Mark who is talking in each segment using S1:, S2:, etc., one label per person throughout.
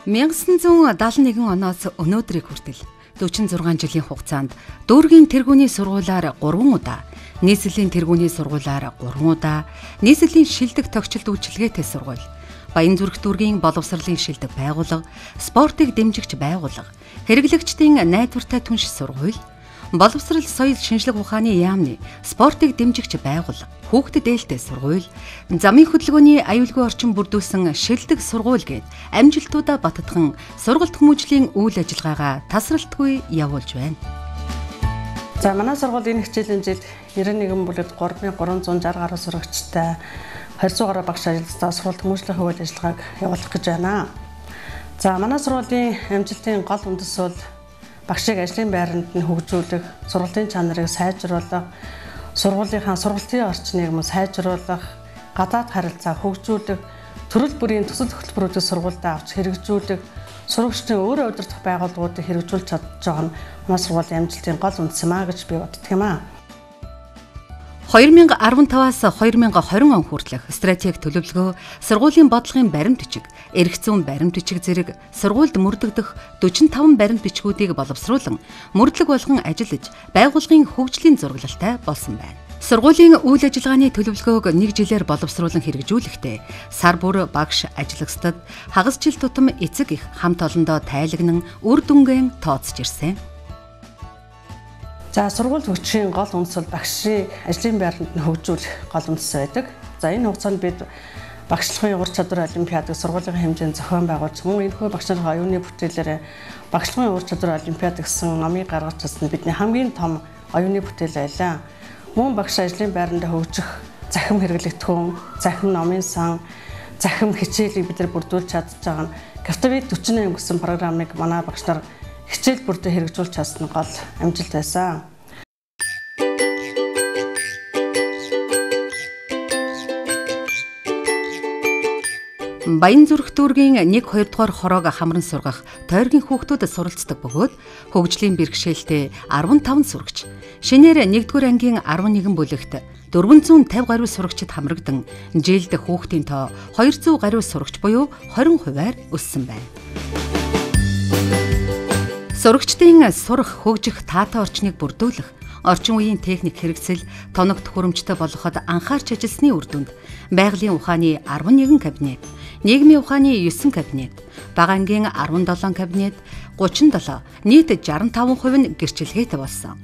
S1: 1971 оноос өнөөдрийг хүртэл 46 жилийн хугацаанд дүүргийн тэргүүний сургуулиар 3 удаа, нийслэлийн тэргүүний сургуулиар 3 удаа, нийслэлийн шилдэг тогтчлт үйлчилгээтэй сургууль, Баянзүрх дүүргийн боловсролын шилдэг байгууллага, спортыг дэмжигч байгууллага, хэрэглэгчдийн найдвартай түнш сургууль, боловсрол соёл шинжлэх ухааны яамны спортыг дэмжигч байгууллага, хүүхдэд ээлтэй сургууль, замын хөдөлгөөний аюулгүй орчин бүрдүүлсэн шилдэг сургууль гээд амжилтуудаа баттган сургалт хүмүүжлийн үйл ажиллагаагаа тасралтгүй явуулж байна.
S2: За манай сургууль энэ хичээлийн жилд 91 бүлэгт 3360 гаруй сурагчтай 200 гаруй багш ажилладаг сургалт хүмүүжлийн үйл ажиллагааг явуулах гэж байна. За манай сургуулийн амжилтын гол үндэс бол багшийг ажлын байранд нь хөгжүүлэх, сургалтын чанарыг сайжруулах, сургуулийнхаа сургалтын орчныг мөн сайжруулах, гадаад харилцаа хөгжүүлэх, төрөл бүрийн төсөл хөтөлбөрүүдийг сургуульдаа авч хэрэгжүүлэх, сурагчдын өөрөө удирдах байгууллагуудыг хэрэгжүүлж чадж байгаа нь манай сургуулийн амжилтын гол үндэс юм а гэж би боддог юм а.
S1: 2015-аас 2020 он хүртэлх стратеги төлөвлөгөө, сургуулийн бодлогын баримт бичиг, эрх зүйн баримт бичиг зэрэг сургуульд мөрдөгдөх 45 баримт бичгүүдийг боловсруулан мөрдлөг болгон ажиллаж байгууллагын хөгжлийн зураглалтай болсон байна. Сургуулийн үйл ажиллагааны төлөвлөгөөг нэг жилээр боловсруулан хэрэгжүүлэхдээ сар бүр багш ажиллагчдад хагас жил тутам эцэг их хамт олондоо тайлагнан үр дүнгээ тооцож ирсэн.
S2: За сургууль хөгжихийн гол үндэс бол багшийн ажлын байранд нь хөгжүүлэх гол үндэс байдаг. За энэ хугацаанд бид багшлахын ур чадвар олимпиадыг сургуулийн хэмжээнд зохион байгуулж мөн энэхүү багш нарын оюуны бүтээлээр багшлахын ур чадвар олимпиад гэсэн номыг гаргаж чадсан бидний хамгийн том оюуны бүтээл байлаа. Мөн багш ажлын байранд хөгжих захим хэрэглэгдэхүүн, захим номын сан, захим хичээлийг бид нар бүрдүүлж чадж байгаа нь Captivate 48 гэсэн программыг манай багш нар хичээл бүрдээ хэрэгжүүлж чадсан гол амжилт байсан.
S1: Баянзүрх дүүргийн 1 2 дугаар хороог хамран сургах тойргийн хүүхдүүд суралцдаг бөгөөд хөгжлийн бэрхшээлтэй 15 сурагч. Шинээр 1-р ангийн 11 бүлэгт 450 гаруй сурагчид хамрагдан жилд хүүхдийн тоо 200 гаруй сурагч буюу 20%-аар өссөн байна. Сурагчдын сурах, хөгжих таатай орчныг бүрдүүлэх, орчин үеийн техник хэрэгсэл тоног төхөөрөмжтэй болгоход анхаарч ажилласны үр дүнд байгалийн ухааны 11 кабинет, нийгмийн ухааны 9 кабинет, бага ангийн 17 кабинет, 37, нийт 65% нь гэрчилгээтэй болсон.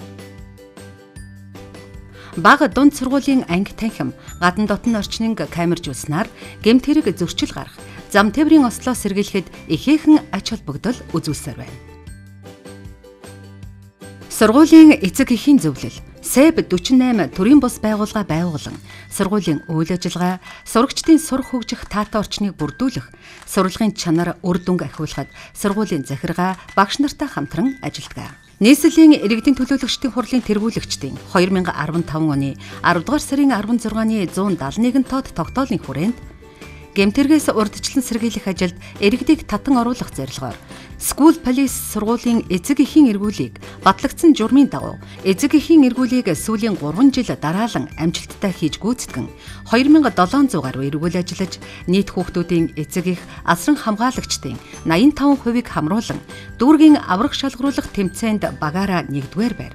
S1: Бага дунд сургуулийн анги танхим гадна дотн орчныг камержуулснаар гэмт хэрэг зөрчил гарах, зам тээврийн ослоо сэргийлэхэд ихээхэн ач холбогдол үзүүлсээр байна. Сургуулийн эцэг эхийн зөвлөл, СЭБ 48 төрийн бус байгууллага байгуулан сургуулийн үйл ажиллагаа, сурагчдын сурах хөгжих таатай орчныг бүрдүүлэх, сурлагын чанар үр дүнг ахиулахад сургуулийн захиргаа багш нартай хамтран ажилладаг. Нийслэлийн иргэдийн төлөөлөгчдийн хурлын тэргүүлэгчдийн 2015 оны 10 дугаар сарын 16-ны 171 тоод тогтоолын хүрээнд гэмтэргээс урдчлан сэргийлэх ажилд иргэдийг татан оруулах зорилгоор School Police сургуулийн эцэг эхийн эргүүлийг батлагдсан журмын дагуу эцэг эхийн эргүүлийг сүүлийн 3 жил дараалан амжилттай хийж гүйцэтгэн 2700 гаруй эргүүл ажиллаж нийт хүүхдүүдийн эцэг их асран хамгаалагчдын 85%-ийг хамруулан дүүргийн аврах шалгаруулах тэмцээнд багаараа 1-р байр.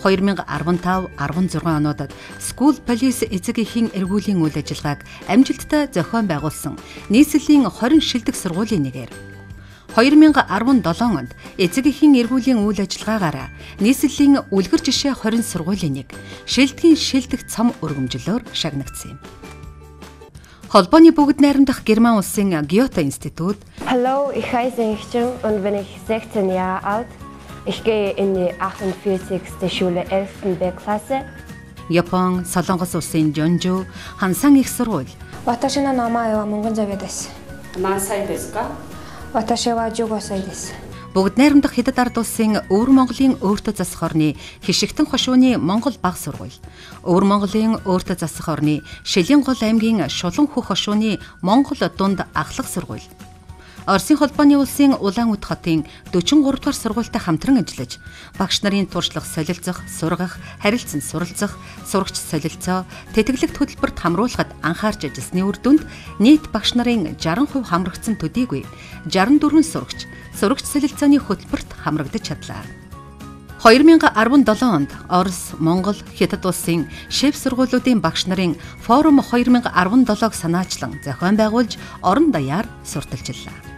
S1: 2015 16 онуудад School Police эцэг эхийн эргүүлийн үйл ажиллагааг амжилттай зохион байгуулсан нийслэлийн 20 шилдэг сургуулийн нэгээр 2017 онд эцэг эхийн эргүүлийн үйл ажиллагаагаараа нийслэлийн үлгэр жишээ 20 сургуулийн нэг шилдгийн шилдэг цом өргөмжлөөр шагнагдсан юм. Холбооны бүгд найрамдах Герман улсын Гёте институт
S3: Hallo, ich heiße Ichjung und bin ich 16 Jahre alt. Ich gehe in die 48. Schule 11. B Klasse.
S1: Япон, Солонгос улсын Жонжу, Хансан их сургууль.
S4: 私の名前は Мөнгөнзавь です。
S5: 何歳ですか?
S4: 私は15歳です。
S1: Бүгд найрамдах Хятад ард улсын Өвөр Монголын өөртөө засах орны Хишигтэн хошууны Монгол баг сургууль, Өвөр Монголын өөртөө засах орны Шилийн гол аймгийн Шулан хөх хошууны Монгол дунд ахлах сургууль, Оросын холбооны улсын Улаан-Үд хотын 43 дугаар сургуультай хамтран ажиллаж, багш нарын туршлага солилцох, сургах, харилцан суралцах, сурагч солилцоо, тэтгэлэгт хөтөлбөрт хамруулахад анхаарч ажилласны үр дүнд нийт багш нарын 60% хамрагдсан төдийгүй 64 сурагч сурагч солилцооны хөтөлбөрт хамрагдаж чадлаа. 2017 онд Орос, Монгол, Хятад улсын шеф сургуулиудын багш нарын форум 2017-г санаачлан зохион байгуулж орон даяар сурталчиллаа.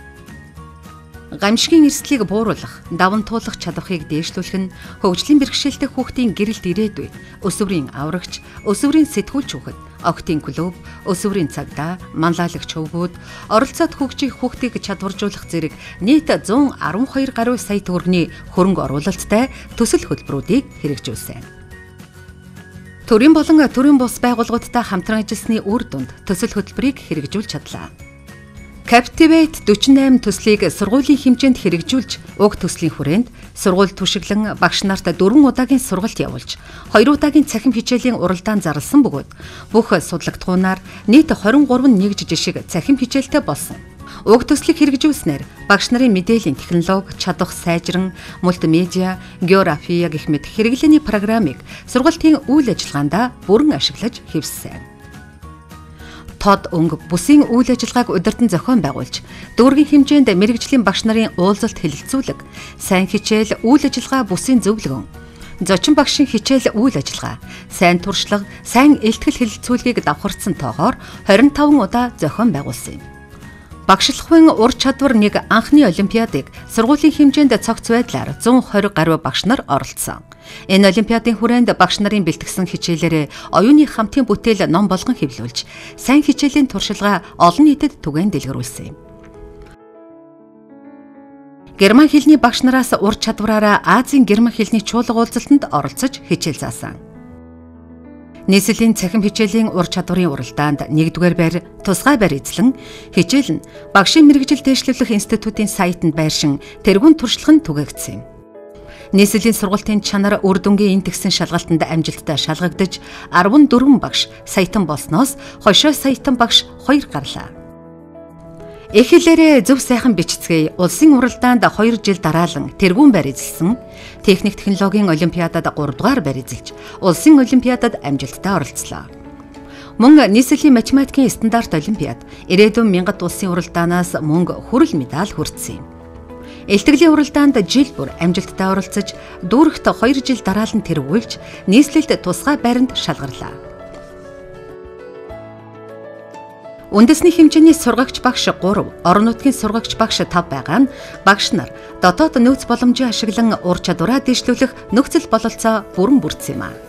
S1: Гамшигын эрсдлийг бууруулах, даван туулах чадварыг дээшлүүлэх нь хөгжлийн бэрхшээлтэй хүүхдийн гэрэлт ирээдүй, өсвөрийн аврагч, өсвөрийн сэтгүүлч хүүхэд, охидын клуб, өсвөрийн цагдаа, манлайлагч хөвгүүд, оролцоод хөгжих хүүхдийг чадваржуулах зэрэг нийт 112 гаруй сая төгрөгийн хөрөнгө оруулалттай төсөл хөтөлбөрүүдийг хэрэгжүүлсэн. Төрийн болон төрийн бус байгууллагуудтай хамтран ажилласны үр дүнд төсөл хөтөлбөрийг хэрэгжүүлж чадлаа. Captivate 48 төслийг сургуулийн хэмжээнд хэрэгжүүлж, уг төслийн хүрээнд сургууль түшиглэн багш нарт 4 удаагийн сургалт явуулж, 2 удаагийн цахим хичээлийн уралдаан зарласан бөгөөд бүх судлагдахуунаар нийт 23 нэгж жишг цахим хичээлтэй болсон. Уг төслийг хэрэгжүүлснээр багш нарын мэдээллийн технологи, чадвах сайжран, мультимедиа, география гэх мэт хэрэглээний программыг сургалтын үйл ажиллагаанд бүрэн ашиглаж хэвссэн. Тод өнгө бүсийн үйл ажиллагааг удирдан зохион байгуулж, дүүргийн хэмжээнд мэргэжлийн багш нарын уулзалт хэлэлцүүлэг, сайн хичээл үйл ажиллагаа бүсийн зөвлөгөө, зочин багшийн хичээл үйл ажиллагаа, сайн туршлага, сайн илтгэл хэлэлцүүлгийг давхарцсан тоогоор 25 удаа зохион байгуулсан юм. Багшлахын ур чадвар нэг анхны олимпиадыг сургуулийн хэмжээнд цогц байдлаар 120 гаруй багш нар оролцсон. Энэ олимпиадын хүрээнд багш нарын бэлтгэсэн хичээлээрээ оюуны хамтын бүтээл ном болгон хэвлүүлж, сайн хичээлийн туршилгаа олон нийтэд түгээн дэлгэрүүлсэн юм. Герман хэлний багш нараас ур чадвараараа Азийн герман хэлний чуулга уулзалтанд оролцож хичээл заасан. Нийслэлийн цахим хичээлийн ур чадварын уралдаанд 1-р байр, тусгай байр эзлэн хичээл нь багшийн мэргэжил дэвшлүүлэх институтын сайтанд байршин тэргүүн туршлага нь түгээгдсэн юм. Нийслэлийн сургалтын чанар үр дүнгийн энтгсэн шалгалтанд амжилттай шалгагдаж 14 багш саятан болсноос хошой саятан багш 2 гарлаа. Их хэлээрээ зөв сайхан бичцгээе. Улсын уралдаанд 2 жил дараалан тэргүүн байр эзэлсэн. Техник технологийн олимпиадад 3 дугаар байр эзэлж, улсын олимпиадад амжилттай оролцлоо. Мөн нийслэлийн математикийн стандарт олимпиад, ирээдүйн мянгат улсын уралдаанаас мөнгө хүрэл медаль хүртсэн юм. Илтгэлийн уралдаанд жил бүр амжилттай оролцож, дүүрэгт 2 жил дараалан тэргүүлж, нийслэлд тусгай байранд шалгарлаа. Үндэсний хэмжээний сургагч багш 3, орон нутгийн сургагч багш 5 байгаа нь багш нар дотоод нөөц боломжийг ашиглан ур чадвараа дэвшлүүлэх нөхцөл бололцоо бүрэн бүрдсэн юм а.